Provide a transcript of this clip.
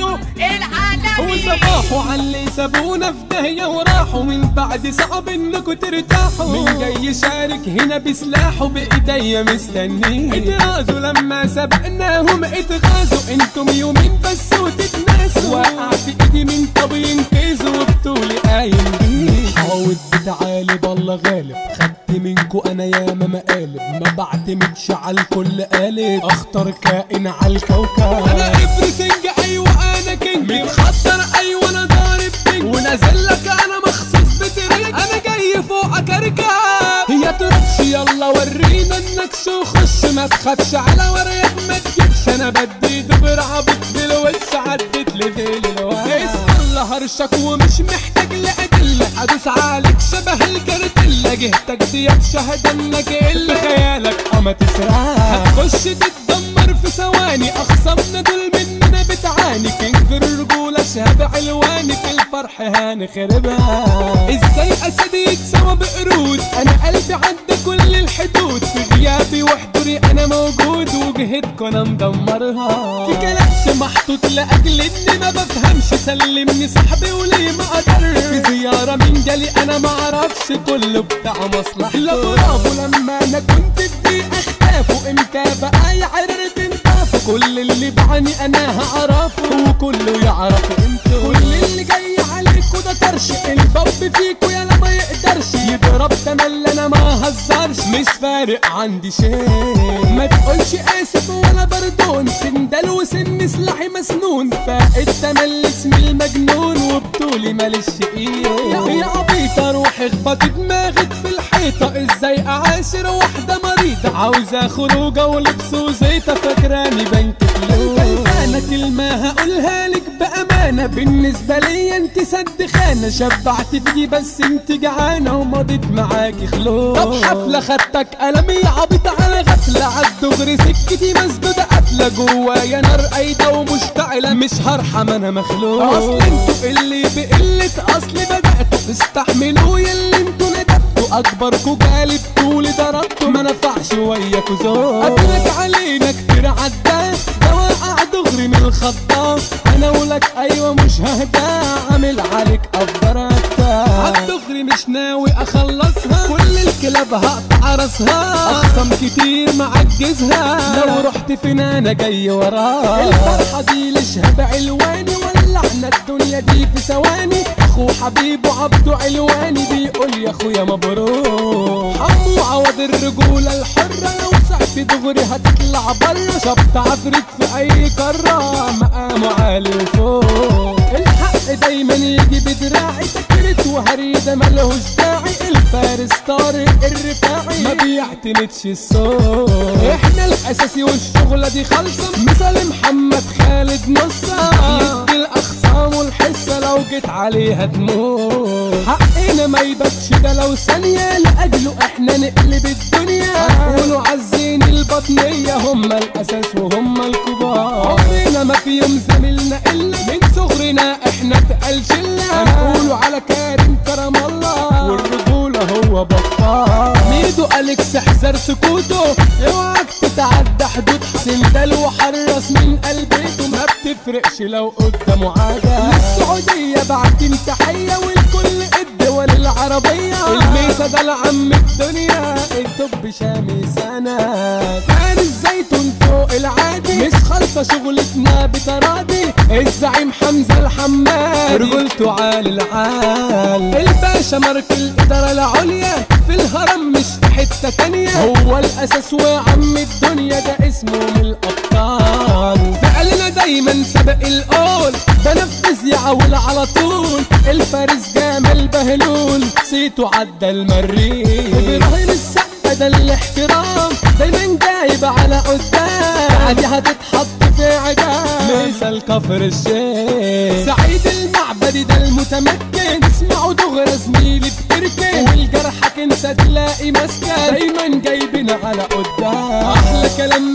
عبده العالمي. وصباحوا عاللي سابونا في داهية وراحوا، من بعد صعب انكوا ترتاحوا. مين جاي يشارك هنا بسلاحه بايديا مستنيه. اتغاظوا لما سبقناهم اتغاظوا، انتم يومين بس وتتناسوا. وقع في ايدي من طب ينقذوا وبطولي قايم بيه. حاول بتعالي بالله غالب، خدت منكو انا ياما مقالب، ما بعتمدش على الكل قالب، اخطر كائن على الكوكب. انا everything ايوه انا king، متخطر ايوه انا ضارب بينج، ونازل لك انا مخصوص بتريك، انا جاي فوقك اركب. هي تركش يلا ورينا النكش وخش، ما تخافش على ورقك ما تجيبش، انا بدي دبر عبيط في الوش عدت لذيل الوش. اسأل هرشك ومش محتاج لأدلة، ادوس عليك شبه الكارتيلا، جهتك ديت شهادة انك قلة، خيالك ما تسرح هتخش تتدمر في ثواني. اخصامنا دول مننا بتعاني، king الرجولة شهاب علواني، في الفرح هنخربها. ازاي اسد يتساوى بقرود، انا قلبي عدى كل الحدود، في غيابي وحضوري انا موجود، وجهتكم انا مدمرها. في كلبش محطوط لاجل اني ما بفهمش، سلمني صاحبي وليه ما قدرش، في زيارة من جالي انا ما اعرفش، كله بتاع مصلحته. لا برافو لما انا كنت في ضيقه اختافوا، امتى بقى يا عرر تنتافوا، كل اللي بعاني انا هعرفه وكله يعرف قيمته. كل اللي جاي عليكوا ده طرش، الباب فيكوا يالا ما يقدرش يضرب تمل، انا ما هزرش مش فارق عندي شيء. ما تقولش اسف ولا بردون، سندال وسن سلاحي مسنون، فائد تمل اسمي المجنون، وبطولي ماليش ايه. يا عبيطه روحي اخبطي دماغك في الحيطة، ازاي اعاشر واحدة مريضه، عاوزه خروجه ولبس وزيطه، فاكراني بنك فلوس. انا كلمة هقولها لك بامانه، بالنسبة ليا انت سد خانه، شبعت فيكي بس انت جعانة، ومضيت معاكي خلوص. طب حفلة خدتك قلمي يا عبيط على غفلة، عالدغري سكتي مسدودة قافله، جوايا نار قايدة ومشتعله، مش هرحم انا مخلوق. اصل انتوا اللي بقلة اصل بداتوا، استحملوا ياللي انتوا ندبتوا، اكبركوا جالي بطولي ضربتوا، ما نفعش وياكوا زور. قدرك علينا كتير عدى، ده وقع دغري من الخضه، انا ولك ايوه مش ههدى، عامل عليك افضل عالدغري مش ناوي اخلصها، كل الكلاب هقطع راسها، اخصام كتير معجزها، لو رحت فين انا جاي وراها. الفرحة دي لشهاب علواني، ولعنا الدنيا دي في ثواني، اخو حبيبه عبده علواني بيقول يا اخويا مبروك. حمو عوض الرجولة الحرة، لو سعت دغري هتطلع بره، شبط عفريت في اي قارة، مقامه عالي وفوق. الحق دايما يجي بدراعي، تكرت وهريده ملهوش داعي، الفارس طارق الرفاعي ما بيعتمدش الصوت. احنا الاساسي والشغله دي خالصة، مثال محمد خالد نصه، يدي الاخصام والحصه لو جيت عليها تموت. حقنا ما يباتش ده لو ثانية، لاجله احنا نقلب الدنيا، هنقولوا عزين البطنيه، هما الاساس وهما الكبار. عمرنا ما في يوم زميلنا الا من صغرنا احنا اتقل شله، هنقولوا على كريم كرم الله، والرجوله هو بطال. ميدو اليكس احذر سكوته، اوعك تتعدى حدود، سندال وحرص من قلبته، ما بتفرقش لو قدامه عادة. للسعودية بعتين تحية، والكل الدول العربية، الميسا ده العم الدنيا، الطب شامي سنة. فارس زيتون فوق العادي، مش خالصة شغلتنا بتراضي، الزعيم حمزة الحمادي رجولته عالي العال. الباشا مارك الإدارة العليا، في الهرم مش في حتة تانية، هو الأساس وعم الدنيا، ده اسمه من الأبطال. فعلنا دايما سبق القول، بنفذ يعول على طول، الفارس جمال بهلول صيته عدى المريخ. إبراهيم السقا ده الاحترام، دايما جايب على قدام، عادي هتتحط في عدام، مثال كفر الشيخ. سعيد المعبدي ده المتمكن، اسمعوا دغري زميلي بتركن، والجرحك انسى تلاقي مسكن، دايما جايبنا على قدام. احلى كلام